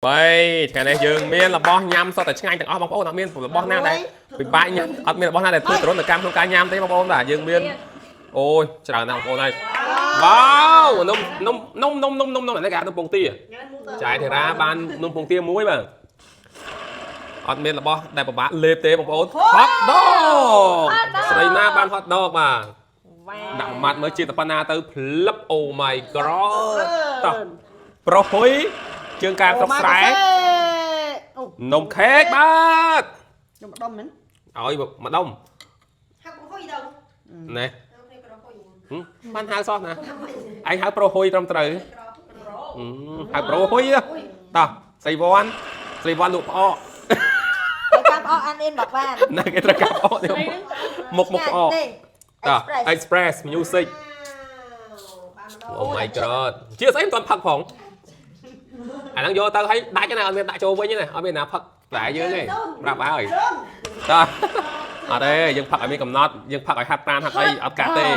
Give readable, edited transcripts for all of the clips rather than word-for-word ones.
បីថ្ងៃនេះយើងមានរបស់ញ៉ាំសុទ្ធតែឆ្ងាញ់ទាំងអស់បងប្អូនអត់មានរបស់ណាដែលពិបាកញ៉ាំអត់មានរបស់ណាដែលធ្វើទរណកម្មក្នុងការញ៉ាំទេបងប្អូនបាទយើងមានអូយច្រើនណាស់បងប្អូនហើយវ៉ាវនំនំនំនំនំនំនំនេះគេហៅនំពងទាចាយធីរ៉ាបាននំពងទាមួយបាទអត់មានរបស់ដែលពិបាកលេបទេបងប្អូន hot dog ស្រីណាបាន hot dog បាទដាក់មួយម៉ាត់មើលជាតិប៉ុណ្ណាទៅផ្លឹប Oh my god តោះប្រុសហុយជើងកាមស្រុកស្រែ អូ នំខេកបាទ ខ្ញុំម្ដុំមែន ឲ្យម្ដុំ ហៅហុយទៅ ណែ គ្នាក្រហុយ ហឹមបានហៅសោះណាឯងហៅប្រុសហុយត្រឹមត្រូវហឹមហៅប្រុសហុយតោះស្រីវ៉ាន់ស្រីវ៉ាន់លក់ផ្អក ទៅតាមផ្អកអានអ៊ីនមកបាន ណាគេត្រូវការផ្អកនេះមុខមុខផ្អក នេះ តោះ Express Express Music បានម្ដង Oh my god ជាស្អីមិនទាន់ផឹកផងអាហ្នឹងយកទៅឲ្យដាច់ណាអត់មានដាក់ចូលវិញទេណាអត់មានណាផឹកតែយើងទេប្រាប់ហើយតោះអត់ទេយើងផឹកឲ្យមានកំណត់យើងផឹកឲ្យហាត់ប្រានហាត់អីអត់កាត់ទេ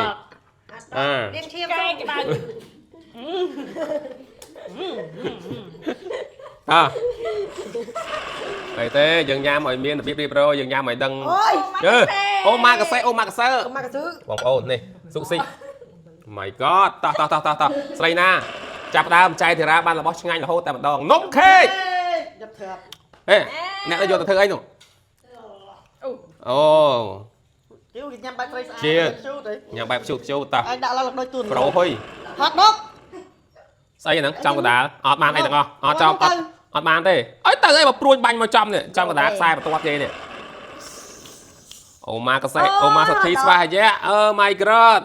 អើ រៀងឈាម កែក្តៅ តោះតែទេយើងញ៉ាំឲ្យមានរបៀបរៀបរយយើងញ៉ាំឲ្យដឹង អូយ អឺអូម៉ាកាសេអូម៉ាកាសេ មកកស៊ឺ បងប្អូននេះសុកស៊ី My god តោះតោះតោះតោះតោះស្រីណាចាប់ផ្ដើមចែកធីរ៉ាបានរបស់ឆ្ងាញ់រហូតតែម្ដងនំខេក យ៉ាប់ត្រាប់ ហេអ្នកទៅយកទៅធ្វើអីនោះអូ ជូគេញ៉ាំបាយត្រីស្អាតជូទេ ញ៉ាំបែបជូតជូតតោះ ឯងដាក់ឡើងដូចទួន ប្រូហ៊ុយ ហត់ដក ស្អីហ្នឹងចំកដាលអត់បានអីទាំងអស់អត់ចំអត់អត់បានទេអើយទៅអីបើព្រួញបាញ់មកចំនេះចំកដាលខ្សែបន្ទាត់គេនេះអូម៉ាកសេអូម៉ាសទ្ធីស្វាហយៈអឺ my god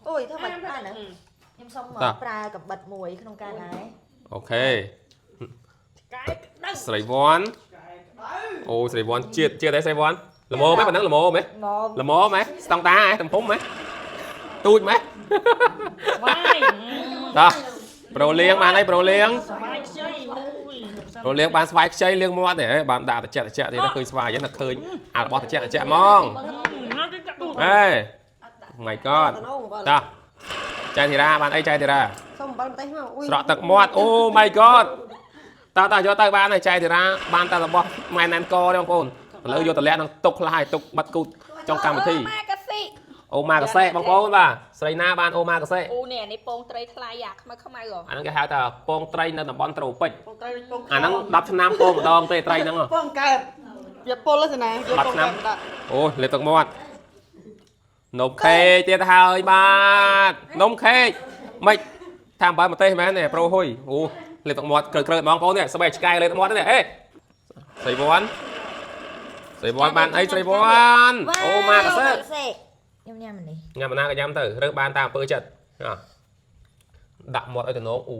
អូយធ្វើមិនបានណាខ្ញុំសុំ តោះ ប្រើកបិតមួយក្នុងការដែរ អូខេ កែក្តៅ ស្រីវ៉ាន់អូស្រីវ៉ាន់ជាតិជាតិអីស្រីវ៉ាន់ល្មមហ៎ប៉ុណ្ណឹងល្មមហ៎ មក ល្មមហ៎ស្តង់តាហ៎ទំហំហ៎ទូចហ៎ វាយ តោះប្រូលៀងបានអីប្រូលៀង ស្វាយខ្ចីអូយ ប្រូលៀងបានស្វាយខ្ចីលៀងមាត់ទេហ៎បានដាក់តិចតិចទៀតឃើញស្វាយហ្នឹងតែឃើញអារបស់តិចតិចហ្មង ណាគេចាក់ទូ ហេ My god តោះចៃធីរ៉ាបានអីចៃធីរ៉ា សុំអំបិលម្ទេសមកអុយ ស្រក់ទឹកមាត់អូ my god តើតើយកទៅបានហើយចៃធីរ៉ាបានតែរបស់ម៉ែណែនកទេបងប្អូនឥឡូវយកតម្លាក់នឹងទុកខ្លះហើយទុកបាត់គូតចុងកម្មវិធី ម៉ាកាស៊ី អូម៉ាកាសេបងប្អូនបាទស្រីណាបានអូម៉ាកាសេ អូនេះអានេះពងត្រីថ្លៃអាខ្មៅខ្មៅហ៎ អាហ្នឹងគេហៅថាពងត្រីនៅតំបន់ត្រូពិច ពងត្រីពង អាហ្នឹង10ឆ្នាំពងម្ដងទេត្រីហ្នឹងហ៎ ពងកែបវាពុលទេណាយកពងកែបដាក់ អូយលេបទឹកមាត់នំខេកទៀតហើយបាទនំខេកមិនថាអំបិលម្ទេសមែនទេប្រូហ៊ុយអូលេបទឹកមាត់ក្រើកៗហ្មងបងប្អូននេះស្បែកឆ្កែលេបទឹកមាត់នេះហេស្រីវ៉ាន់ស្រីវ៉ាន់បានអីស្រីវ៉ាន់អូម៉ាកាសេ ខ្ញុំញ៉ាំនេះ ញ៉ាំណាក៏ញ៉ាំទៅរើសបានតាមអំពើចិត្តអ่ะដាក់មាត់ឲ្យតំណងអូ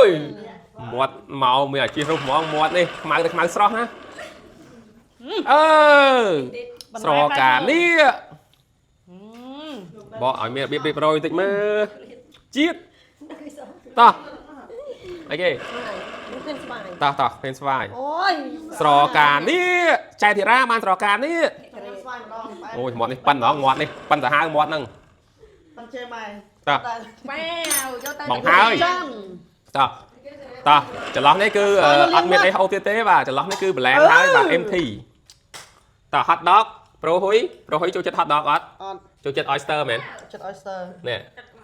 យមាត់មកមានអាជីពរុះហ្មងមាត់នេះខ្មៅទៅខ្មៅស្រស់ណាអឺស្រកានេះបកឲ្យមានរបៀបរៀបរយបន្តិចមើលជាតិតោះអីគេ មានស្បាយ តោះតោះពេនស្វាយ អូយ ស្រកានេះចែធីរ៉ាបានស្រកានេះ ញ៉ាំស្វាយម្ដង អូយមាត់នេះប៉ិនហ្មងមាត់នេះប៉ិនសាហាវមាត់ហ្នឹង ប៉ិនជេម៉ែ តោះ វ៉ាវយកទៅ បងហើយ ចាំ តោះតោះចន្លោះនេះគឺអត់មានអីហូបទៀតទេបាទចន្លោះនេះគឺ blend ហើយបាទ MT តោះ hot dog ប្រូហ៊ុយប្រូហ៊ុយចូលចិត្ត hot dog អត់ អត់ ចូលចិត្ត oyster មែន ចិត្ត oyster នេះ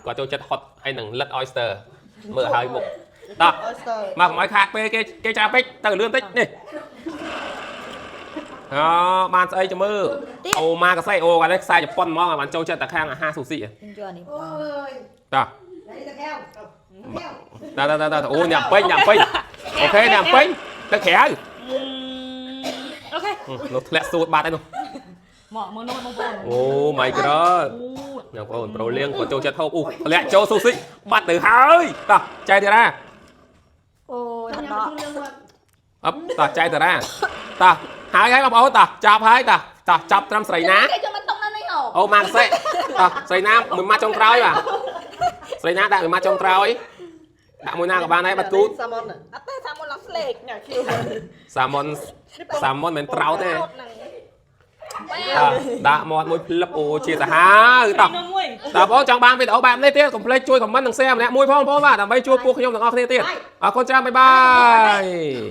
គាត់ចូលចិត្ត hot ហើយនឹងលិត oyster មើលឲ្យមុខតោះ oyster មកកុំឲ្យខាតពេលគេគេច្រើនពេកទៅលឿនតិចនេះអូបានស្អីចាំមើលអូម៉ាកាសេអូគាត់នេះខ្សែជប៉ុនហ្មងបានចូលចិត្តតែខាងអាហារស៊ូស៊ី ខ្ញុំយកអានេះ អូយ តោះ នេះទៅកែវកែវ តើតើតើអូញ៉ាំពេញញ៉ាំពេញអូខេញ៉ាំពេញទៅក្រៅ អូខេ នោះធ្លាក់សួតបាត់ហើយនោះ មកមើលនោះបងប្អូន អូ my god អូ បងប្អូនប្រូលៀងគាត់ចូលចិត្តហូបអូធ្លាក់ចូលស៊ូស៊ីបាត់ទៅហើយតោះចែកតារា អូយហត់ដក អឹបតោះចែកតារាតោះហើយហើយបងប្អូនតោះចាប់ហើយតោះតោះចាប់ត្រឹមស្រីណា គេយកមកតុកនៅនេះហ៎ អូម៉ាក់សេតោះស្រីណាមួយម៉ាត់ចុងក្រោយបាទស្រីណាដាក់មួយម៉ាត់ចុងក្រោយដាក់មួយណាក៏បានដែរបាត់គូត សាម៉ុន អត់ទេសាមុនឡើងស្លេក ញ៉ាំខៀវ សាម៉ុនសាម៉ុនមិនត្រោតទេ ហ្នឹង ដាក់មាត់មួយផ្លឹបអូជាសាហាវតោះ នំមួយ តើបងចង់បានវីដេអូបែបនេះទៀតកុំភ្លេចជួយ comment និង share ម្នាក់មួយផងបងបាទដើម្បីជួយពួកខ្ញុំទាំងអស់គ្នាទៀតអរគុណច្រើន bye bye.